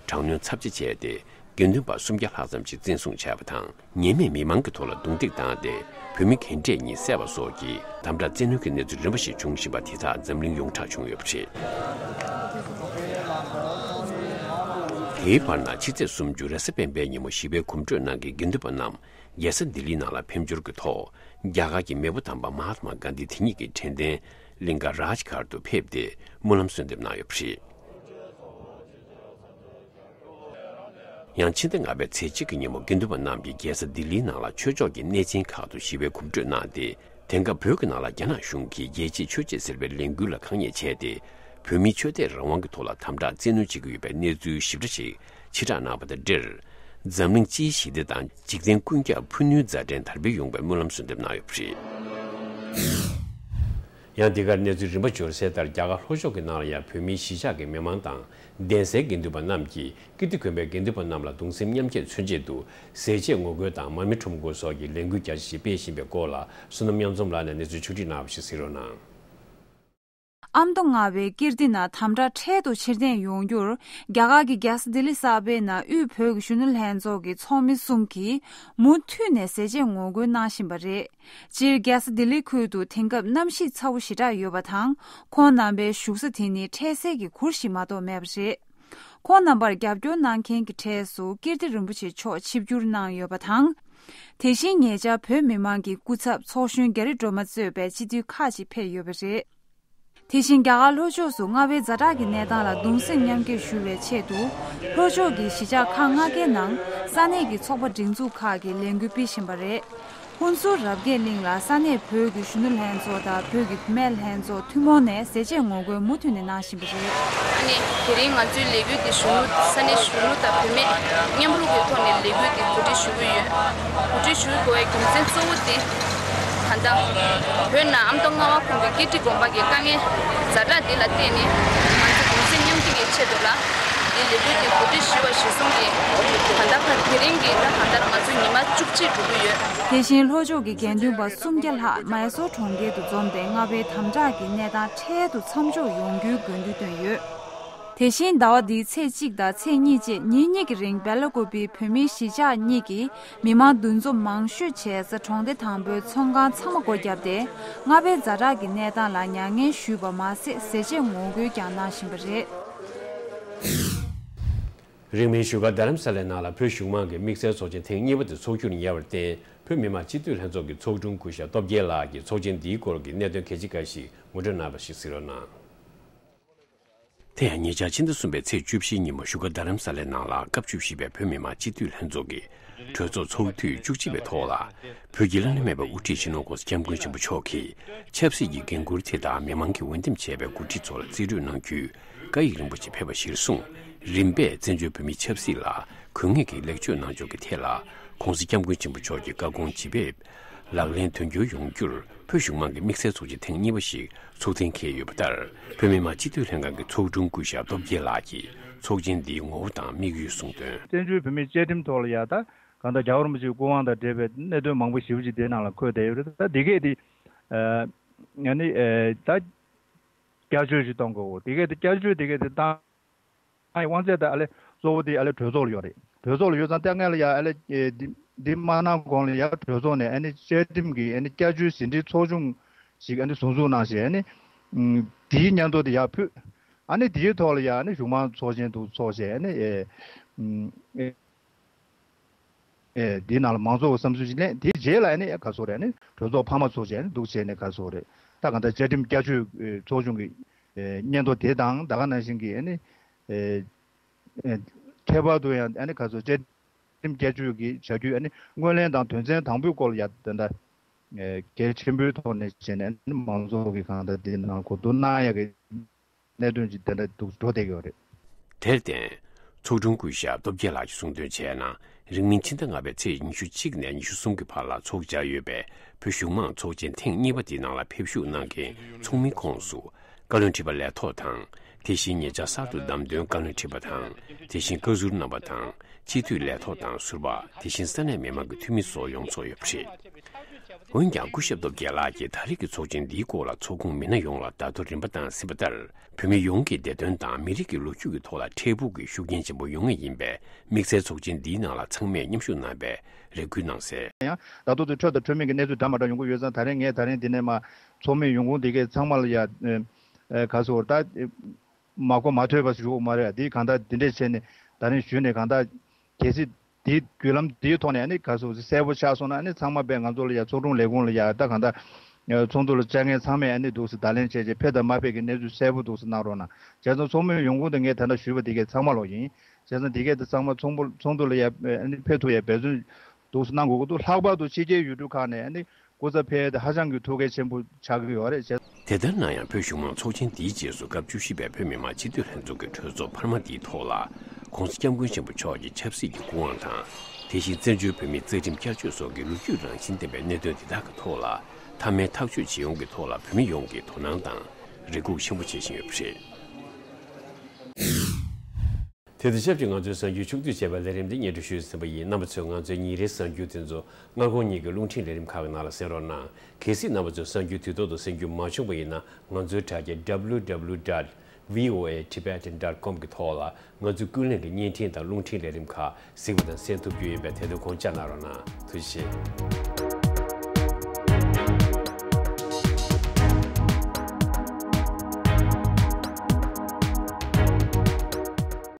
དྲག་གནོན་ཚབས་ཆེ་བྱས་ཏེ། དགེ་འདུན་པ་སུམ་བརྒྱ་ལྷག་ཙམ་ཞིག་བཙན་བཟུང་བྱས་པ་དང་། ཉེས་མེད་མི་མང་གི་ཐོག་ལ་རྡུང་རྡེག་བཏང་སྟེ། བོད་མི་རྒན་གྲས་གཉིས་བསད་པ་སོགས་ཀྱི་དམ་དྲག་བཙན་གནོན་གྱི་གནས་ཚུལ་རིམ་པ་ཞིག་བྱུང་བཞིན་པ་དེ་དག་འཛམ་གླིང་ཡོངས་གྲགས་བྱུང་ཡོད་པ་རེད། དེའི་བར་ན། ཕྱི་ཚེས་སུམ་ཅུ་རེས་གཟའ་སྤེན་པའི་ཉིན་མོ་ཞི་བའི་གོམ་བགྲོད་གནང་མཁན་དགེ་འདུན་པ་རྣམས་རྒྱལ་ས་ལྡི་ལིའི་ནང་ལ་ཕེབས་འབྱོར་གྱི་ཐོག་རྒྱ་གར་གྱི་མེས་པོ་དམ་པ་མ་ཧཱ་ཏ་མ་གྷན་དྷི་དེ་ཉིད་ཀྱི་དྲན་རྟེན་གླིང་ག་རཱཇ་གྷར་དུ་ཕེབས་ཏེ་སྨོན་ལམ་གསོལ་འདེབས་གནང་ཡོད་པ་རེད། ཡང་ཕྱི་ཟླ་ལྔ་པའི་ཚེས་གཅིག་གི་ཉིན་མོ་དགེ་འདུན་པ་རྣམས་ཀྱིས་རྒྱལ་ས་ལྡི་ལིའི་ནང་ལ་ཆོས་ཕྱོགས་ཀྱི་གནས་ཆེན་ཁག་ཏུ་ཞི་བའི་གོམ་བགྲོད་གནང་སྟེ། དེང་སྐབས་བོད་ཀྱི་ནང་ལ་རྒྱ་ནག་གཞུང་གིས་རྒྱལ་གཅེས་ཆོས་གཅེས་ཟེར་བའི་ལས་འགུལ་ལ་དཀའ་ངལ་འཕྲད་དེ། བོད་མིའི་ཆོས་དད་རང་དབང་གི་ཐོག་ལ་དམ་དྲག་བཙན་གནོན་བྱེད་ཀྱི་ཡོད་པའི་གནས་ཚུལ་ཞིབ་ཕྲ་ཞིག་ཕྱིར་བསྒྲགས་གནང་བ་དང་འབྲེལ། འཛམ་གླིང་སྤྱིའི་ཞི་བདེ་དང་འཇིག་རྟེན་ཀུན་ཁྱབ་ཕུགས་ནུས་མཛའ་འབྲེལ་དར་སྤེལ་ཡོང་བའི་སྨོན་ལམ་གསོལ་འདེབས་གནང་ཡོད་པ་རེད། ཡང་འདི་གར་གནས་ཚུལ་རིམ་པ་འབྱོར་གསལ་ལྟར། རྒྱ་གར་ལྷོ་ཕྱོགས་ཀྱི་ནང་ལ་ཡང་བོད་མིའི་གཞིས་ཆགས་ཀྱི་མི་མང་དང་གདན་སའི་དགེ་འདུན་པ་རྣམས་ཀྱིས་ཀིརྟི་དགོན་པའི་དགེ་འདུན་པ་རྣམས་ལ་གདུང་སེམས་མཉམ་སྐྱེད་མཚོན་ཆེད་དུ་ཟས་བཅད་ངོ་རྒོལ་དང་མར་མེ་ཁྲོམ་སྐོར་སོགས་ཀྱི་ལས་འགུལ་རྒྱ་ཆེ་ཞིག་སྤེལ་བཞིན་པའི་སྐོར་ལ་བསོད་ནམས་མཉམ་འཛོམས་ལགས་ནས་གནས་ཚུལ་ཕྱོགས་བསྒྲིགས་གནང་བ་ཞིག་གཟིགས་རོགས་གནང་། ཨ་མདོ་རྔ་པའི་ཀིརྟི་ནང་དམ་དྲག་འཕྲལ་དུ་ཕྱིར་འཐེན་ཡོང་རྒྱུར། རྒྱ་གར་གྱི་རྒྱལ་ས་ལྡི་ལི་གསར་པའི་ནང་དབུས་བོད་ཀྱི་གཞོན་ནུ་ལྷན་ཚོགས་ཀྱི་ཚོགས་མི་གསུམ་གྱིས་མུ་མཐུད་ནས་ཟས་བཅད་ངོ་རྒོལ་གནང་བཞིན་པ་རེད། སྤྱིར་རྒྱལ་ས་ལྡི་ལི་ཁུལ་དུ་དེང་སྐབས་གནམ་གཤིས་ཚ་བོ་ཞེ་དྲག་ཡོད་པ་དང་། ཁོང་རྣམ་པའི་བཞུགས་ས་དེ་ནི་འཕྲལ་སེལ་གྱི་གུར་ཞིག་མ་གཏོགས་མེད་པ་རེད། ཁོང་རྣམ་པར་རྒྱབ་སྐྱོར་གནང་མཁན་གྱི་གྲས་སུ་ཀིརྟི་རིན་པོ་ཆེ་མཆོག་ཆིབས་བསྒྱུར་གནང་ཡོད་པ་དང་། དེ་བཞིན་ཉེ་ཆར་བོད་མི་མང་གི་སྐུ་ཚབ་ཚོགས་གཞོན་རྒྱ་རི་སྒྲོལ་མ་གཙོས་པའི་སྤྱི་འཐུས་ཁག་ཅིག་ཕེབས་ཡོད་པ་རེད། དེ་བཞིན་རྒྱ་གར་ལྷོ་ཕྱོགས་སུ་རྔ་བའི་ཛ་དྲག་གི་གནས་སྟངས་ལ་གདུང་སེམས་མཉམ་སྐྱེད་ཞུ་བའི་ཆེད་དུ། ལྷོ་ཕྱོགས་ཀྱི་གཞིས་ཆགས་ཁག་ལྔ་ཀའི་ནང་ས་གནས་ཀྱི་ཚོགས་པ་སྒྲིག་འཛུགས་ཁག་གིས་ལས་འགུལ་སྤེལ་བཞིན་པ་རེད། ཧུན་སུར་རབ་རྒྱས་གླིང་ལ་ས་གནས་བོད་ཀྱི་གཞོན་ནུ་ལྷན་ཚོགས་དང་བོད་ཀྱི་བུད་མེད་ལྷན་ཚོགས་ཐུན་མོང་ནས་ཟས་བཅད་ངོ་རྒོལ་མུ་མཐུད་ནས་གནང་བཞིན་པ་རེད། ཨ་ནི་དེ་རིང་ང་ཚོའི་ལས་འགུལ་འདི་གཞོན་ནུ་ས་གནས་གཞོན་ནུ་དང་བུད་མེད་མཉམ་རུབ་ཀྱི་ཐོག་ནས་ལས་འགུལ་འདི་གོ་སྒྲིག་ཞུ་གི་ཡོད། གོ་སྒྲིག་ཞུ་དགོས་པའི་རྒྱུ་མཚན་གཙོ་བོ་འདི། ད་ལྟ་བོད་ནང་ཨ་མདོ་རྔ་བ་ཁུལ་གྱི་ཀིརྟི་དགོན་པ་གི་དཀའ་ངལ་ཛ་དྲག་འདི་ལ་བརྟེན་ནས་ང་ཚོ་གདུང་སེམས་མཉམ་སྐྱེད་ཀྱི་ཆེད་དུ་ལ་འདི་ལས་འགུལ་འདི་གོ་སྒྲིག་ཞུས་པ་གཞིར་བཟུང་གིས་ད་ལྟ་བར་དེ་རིང་གི་ད་ད་ལྟ་ང་ཚོ་ཉི་མ་བཅུ་གཅིག་འགྲོ་གི་ཡོད། དེ་བཞིན་ལྷོ་ཕྱོགས་ཀྱི་དགེ་འདུན་པ་སུམ་བརྒྱ་ལྷག་མའི་སོར་གྲོང་ཁྱེར་དུ་འཛོམས་ཏེ་རྔ་བའི་དམ་དྲག་གི་གནས་སྟངས་འཕྲལ་དུ་མཚམས་འཇོག་ཡོང་རྒྱུའི་དགོས་འདུན་བཏོན་ཡོད། དེ་བཞིན་ཟླ་བ་འདིའི་ཚེས་གཅིག་དང་ཚེས་གཉིས་བཅས་ཉིན་གཉིས་ཀྱི་རིང་སྦེ་ལ་ཀོ་པིའི་བོད་མིའི་གཞིས་ཆགས་གཉིས་ཀྱི་མི་མང་འདུ་འཛོམས་མང་ཤོས་བྱས་ས་གྲོང་སྡེ་དང་པོའི་ཚོང་ཁང་ཚང་མ་སྒོ་བརྒྱབ་སྟེ་རྔ་བའི་ཛ་དྲག་གི་གནས་སྟངས་ལ་མྱ་ངན་ཞུས་པ་མ་ཟད་ཟས་བཅད་ངོ་རྒོལ་ཀྱང་གནང་བཞིན་པ་རེད། རིང་མིན་བཞུགས་སྒར་རྡ་རམ་ས་ལའི་ནང་ལ་བོད་གཞུང་མང་གི་དམིགས་བསལ་ཚོགས་ཆེན་ཐེངས་གཉིས་པ་དེ་འཚོགས་རྒྱུར་ཉེ་བར་བརྟེན་བོད་མི་མང་སྤྱི་འཐུས་ལྷན་ཚོགས་ཀྱི་ཚོགས་དྲུང་སྐུ་ཞབས་སྟོབས་རྒྱལ་ལགས་ཀྱིས་ཚོགས་ཆེན་འདིའི་སྐོར་གྱི་གནད་དོན་གལ་ཆེ་འགའ་ཞིག་ངོ་སྤྲོད་གནང་བ་ཞིག་གཟིགས་རོགས་གནང་། དེ་ཡང་ཉེ་ཆར་ཕྱི་ཟླ་གསུམ་པའི་ཚེས་བཅུ་བཞི་ཉིན་མོ་བཞུགས་སྒར་རྡ་རམ་ས་ལའི་ནང་ལ་སྐབས་བཅུ་བཞི་པའི་བོད་མི་མང་སྤྱི་འཐུས་ལྷན་ཚོགས་ཀྱི་གྲོས་ཚོགས་ཚོགས་དུས་བཅུ་གཅིག་པའི་ཐོག་ལ། བོད་ཀྱི་བླ་ན་མེད་པའི་དབུ་ཁྲིད་སྤྱི་ནོར་༸གོང་ས་༸སྐྱབས་མགོན་ཆེན་པོ་མཆོག་གིས་ཆབ་སྲིད་ཀྱི་འགན་འཁུར་དེ་དག་མི་མང་གིས་འོས་འདེམས་བྱས་པའི་འགོ་ཁྲིད་ཚོ་ལ་རྩིས་སྤྲོད་གནང་རྒྱུའི་བཀའ་ཡིག་རིན་པོ་ཆེ་ཕེབས་པ་གཞིར་བཟུང་། རིམ་པས་བཙན་བྱོལ་བོད་མིའི་ཆབ་སྲིད་ལ་དགོས་ངེས་ཀྱི་ལེགས་བཅོས་གནང་ཕྱོགས་ཀྱི་ཐད་ལ་༸གོང་ས་༸སྐྱབས་མགོན་ཆེན་པོ་མཆོག་གི་བཀའ་དགོངས་ཇི་ཕེབས། ལག་ལེན་དོན་འཁྱོལ་ཡོང་རྒྱུར་བོད་གཞུང་མང་གི་དམིགས་བསལ་ཚོགས་ཆེན་ཐེངས་གཉིས་པ་ཞིག་ཚུགས་གཏན་འཁེལ་ཡོད་པ་ལྟར། བོད་མི་མང་སྤྱི་འཐུས་ལྷན་ཁང་གི་ཚོགས་དྲུང་སྐུ་ཞབས་སྟོབས་རྒྱལ་ལགས་ཀྱིས་ཚོགས་ཆེན་འདིའི་ངོ་བོ་དང་དམིགས་ཡུལ་གསུངས་དོན། བཙན་བྱོལ་བོད་མིའི་བཅའ་ཁྲིམས་ཐོག་ལ་ཡ་ད་གང་ལྟར་རྒྱལ་བ་རིན་པོ་ཆེའི་སྐུ་དབང་དང་འབྲེལ་བའི་གནད་དོན་མང་པོ་ཞེ་པོ་ཅིག་དེའི་ནང་ལ་འཁོད་བསྡད་ཡོད་རེད། ད་འདི་གས་དེ་ཨ་ནི་ཨ་ད་བསྐྱར་བཅོས་ཅིག་གཏོང་དགོས། འདི་གས་དེ་བསྐྱར་བཅོས་འདི་གས་དེ་བཏང་ཨ་ཡི་དབང་ཚད་དང་ཨ་ལེ་གཙོ་བོ་དེ་ཨ་ལེ་གྲོས་ཚོགས་ལ་ཡོད་རེད། གྲོས་ཚོགས་ལ་ཡོད་ཙང་ལྟ་ངན་ལ་ཡ་ཨ་ལེ་ཨེ་འདི་འདི་མ་གནང་གོང་ལ་ཡ་གྲོས་ཚོགས་ནས་ཨ་ནི་བཅའ་ཁྲིམས་ཀྱི་ཨ་ནི་བསྐྱར་བཅོས་ཟིན་བྲིས་ཚོགས་ཆུང་ཞིག་ཨ་ནི་ཟུར་འཛུགས་གནང་བྱས་ཨ་ནི་ཨུམ་དེའི་སྙན་ཐོ་དེ་ཡར་ཕུལ། ཨ་ནི་དེའི་ཐོག་ལ་ཡ་ཨ་ནི་གཞུང་མང་ཚོགས་ཆེན་དུ་ཚོགས་བྱས་ཨ་ནི་ཨེ་ཨུམ་ཨེ། ཨེ་འདིའི་ནང་ལ་མང་ཚོགས་ཀྱི་བསམ་ཚུལ་ཞིག་གླེང་། དེའི་རྗེས་ལ་ཨ་ནི་ག་སོ་རེད། ཨ་ནི་གྲོས་ཚོགས་འཕར་མ་ཚོགས་བྱས་ཨ་ནི་འདུག་བྱས་ནས་ག་སོ་རེད། ད་གང་ལྟར་བཅའ་ཁྲིམས་བསྐྱར་བཅོས་ཨེ་ཚོགས་ཆུང་གི་ཨེ་སྙན་ཐོ་དེ་དང་ད་ག་ནང་བཞིན་གྱི་ཨ་ནི་ཨེ་ཨེ་ཁྱད་པར་དུ་ཡང་ཨ་ནི་ག་སོ་བཅའ་ཁྲིམས་བསྐྱར་བཅོས་ཀྱི་བྱ་རྒྱུ་ཨ་ནི་སྔོན་གླེང་དང་དོན་ཚན་དང་པོའི་སྐོར་ལ་ཡ་ད་ལྟ་ཨེ་གལ་ཆེན་པོའི་ཐོག་ནས་བྱས་ནས་ཨ་ནི་མང་ཚོགས་ཀྱི་གང་ལྟར་དེ་ནང་གོ་བསྡུར་གནང་ཡག་གི་གནད་དོན་ཅིག་དེ་འདྲ་འདུག་འགྲོ་བསྡད་ཡོད་རེད། དེར་བརྟེན། ཚོགས་དྲུང་སྐུ་ཞབས་སྟོབས་རྒྱལ་ལགས་ཀྱིས་གསུངས་དོན་བྱས་ན། རིང་མིན་ཕྱི་ཟླ་ལྔ་པའི་ཚེས་ཉི་ཤུ་གཅིག་ནས་ཉི་ཤུ་གསུམ་གྱི་བར་ལ་འཚོགས་འཆར་ཡོད་པའི་བོད་གཞུང་མང་ཚོགས་ཆེན་ཐེངས་གཉིས་པ་དེའི་ནང་ལ་ཕེབས་ཞུགས་གནང་མཁན་ཚོགས་མིའི་ཁོངས་སུ། བཀའ་བློན་ཁྲི་པ་ལས་ཐོག་དང་། དེ་བཞིན་ཉེ་ཆར་གསར་དུ་བདམས་ཐོན་བཀའ་བློན་ཁྲི་པ་དང་། དེ་བཞིན་བཀའ་ཟུར་རྣམ་པ་དང་། སྤྱི་འཐུས་ལས་ཐོག་དང་ཟུར་པ། དེ་བཞིན་ས་གནས་མི་མང་གི་འཐུས་མི་སོགས་ཡོངས་རྫོགས་ཡོད་པ་རེད། འོན་ཀྱང་སྐུ་ཞབས་སྟོབས་རྒྱལ་ལགས་ཀྱིས་ད་རེས་ཀྱི་ཚོགས་ཆེན་འདིའི་སྐོར་ལ་ཚོགས་ཁོངས་མི་སྣ་ཡོངས་ལ་ད་དུང་རིམ་པ་དང་ཟིན་པ་ལྟར། བོད་མི་ཡོངས་ཀྱི་བདེ་དོན་དང་མི་རིགས་ཀྱི་ལོ་རྒྱུས་ཀྱི་ཐོག་ལ་འཕྲལ་ཕུགས་ཀྱི་ཤུགས་རྐྱེན་ཆེན་པོ་ཡོང་ངེས་ཡིན་པས། དམིགས་བསལ་ཚོགས་ཆེན་འདིའི་ནང་ལ་ཚང་མས་མཉམ་ཞུགས་གནང་བའི་རེ་སྐུལ་གནང་གསལ། ཡང་ད་དུང་དུ་འཕྲོད་དང་འཕྲོད་མིན་གྱི་གནས་ཚུལ་འདྲ་མི་འདྲ་ཡོང་གི་ཡོད་ཙང་། ད་རེས་ངས་ད་རེས་འདི་ནས་མ་ཚོགས་མི་ཡོང་ཁུངས་འདི་གས་ཚང་མ་ལ་ཡ་ཨ་ག་ཟེར་ད། མ་གོ་མ་ཐོས་པ་ཞིག་ཡོད་མ་རེད། དེ་གང་ལྟར་འདི་འདྲས་བྱས་ནས་ད་རིང་ཞུས་ནས་གང་ལྟར་གལ་སྲིད་དེའི་བརྒྱུད་ལམ་དེའི་ཐོག་ནས་ཨ་ནི་ག་ཟེར་གསལ་པོ་ཆགས་སོང་ན། ཨ་ནི་ཚང་མ་པས་ང་ཚོ་ལ་ཡ་ཚོགས་དྲུང་ལས་ཁུངས་ལ་ཡ་ད་གང་ལྟར་ཚོགས་འདུ་ལ་བཅར་མཁན་ཚང་མས་ཨ་ནི་འདུག་སེ་བརྡ་ལན་བྱས་རྗེས་ཕེབས་དང་མ་ཕེབས་ཀྱི་གནས་ཚུལ་གསལ་པོ་འདུག་སེ་གནང་རོགས་གནང་། བྱས་ཙང་ཚོགས་མི་ཡོང་ཁུངས་དེ་ངས་ད་ལྟ་ཞུས་པ་དེ་གས་ཚང་མ་ལོག་ཡིན། བྱས་ཙང་དེ་གས་དེ་ཚང་མ་ཚོགས་འདུ་ཚོགས་འདུ་ལ་ཡ་ཨ་ནི་ཕེབས་ཐུབ་ཡ་འབད་བརྩོན་འདུག་སེ་གནང་དགོས་ཀྱི་འདུག་ལྷག་པར་དུ་ཕྱི་རྒྱལ་ཡུལ་གྲུ་ཁག་ནས་ཨ་ནི་སྐུ་ཚབ་ཕེབས་ཏེ་ཧ་ཅང་གི་ཐུགས་འགན་ཆེན་པོ་ཆགས་ཀྱི་ཡོད་རེད་ཅེས། དེ་ལྟར་ན་ཡང་བོད་གཞུང་མང་ཚོགས་ཆེན་འདིའི་རྗེས་སུ་སྐབས་བཅུ་བཞི་པའི་བོད་མི་མང་སྤྱི་འཐུས་ལྷན་ཚོགས་ཀྱི་གྲོས་ཚོགས་འཕར་མ་འདིའི་ཐོག་ལ། ༸གོང་ས་༸སྐྱབས་མགོན་ཆེན་པོ་མཆོག་གི་ཆབ་སྲིད་ཀྱི་སྐུ་དབང་དང་། དེ་བཞིན་བཙན་བྱོལ་བོད་མིའི་རྩ་ཁྲིམས་བསྐྱར་བཅོས་སོགས་ཀྱི་ལོ་རྒྱུས་རང་བཞིན་ལྡན་པའི་གནད་དོན་འདི་དག་གི་ཐོག་ལ། མཐའ་མའི་ཐག་གཅོད་བྱེད་ཡོང་གི་ཐོག་ལ་བོད་མི་ཡོངས་ཀྱིས་དོ་སྣང་དང་རེ་སྒུག་ཆེན་པོ་བྱེད་བཞིན་ཡོད་པ་རེད། དེ་དང་ཆབས་ཅིག་ང་ཚོའི་གསར་འགྱུར་ཕྱོགས་བསྡུས་བྱས་པའི་ལས་རིམ་འདི་སྙན་སྒྲོན་ཞུས་ཟིན་པ་ཡིན། རྣམ་པ་ཚོས་ང་ཚོའི་ཉིན་རེའི་གསར་འགྱུར་དེ་ཚོ་སྔ་དགོང་ཉིན་གྱི་རླུང་འཕྲིན་ལས་རིམ་ཁག་གི་ནང་ལ་གསན་རོགས་གནང་། གལ་སྲིད་རྣམ་པ་ཚོས་གསར་འགྱུར་དུས་ཐོག་ཏུ་གསན་རྒྱུ་མ་བྱུང་བ་ཡིན་ན། ང་ཚོའི་དྲ་རྒྱ་W W W dot V O A Tibetan dot com གི་ཐོག་ལ་ང་ཚོའི་ཀུན་གླེང་གི་བརྙན་འཕྲིན་དང་རླུང་འཕྲིན་ལས་རིམ་ཁག་གཟིགས་པ་དང་གསན་ཐུབ་རྒྱུ་ཡིན་པས། དེ་དོན་དགོངས་འཇགས་གནང་རོགས་གནང་། ཐུགས་རྗེ་ཆེ།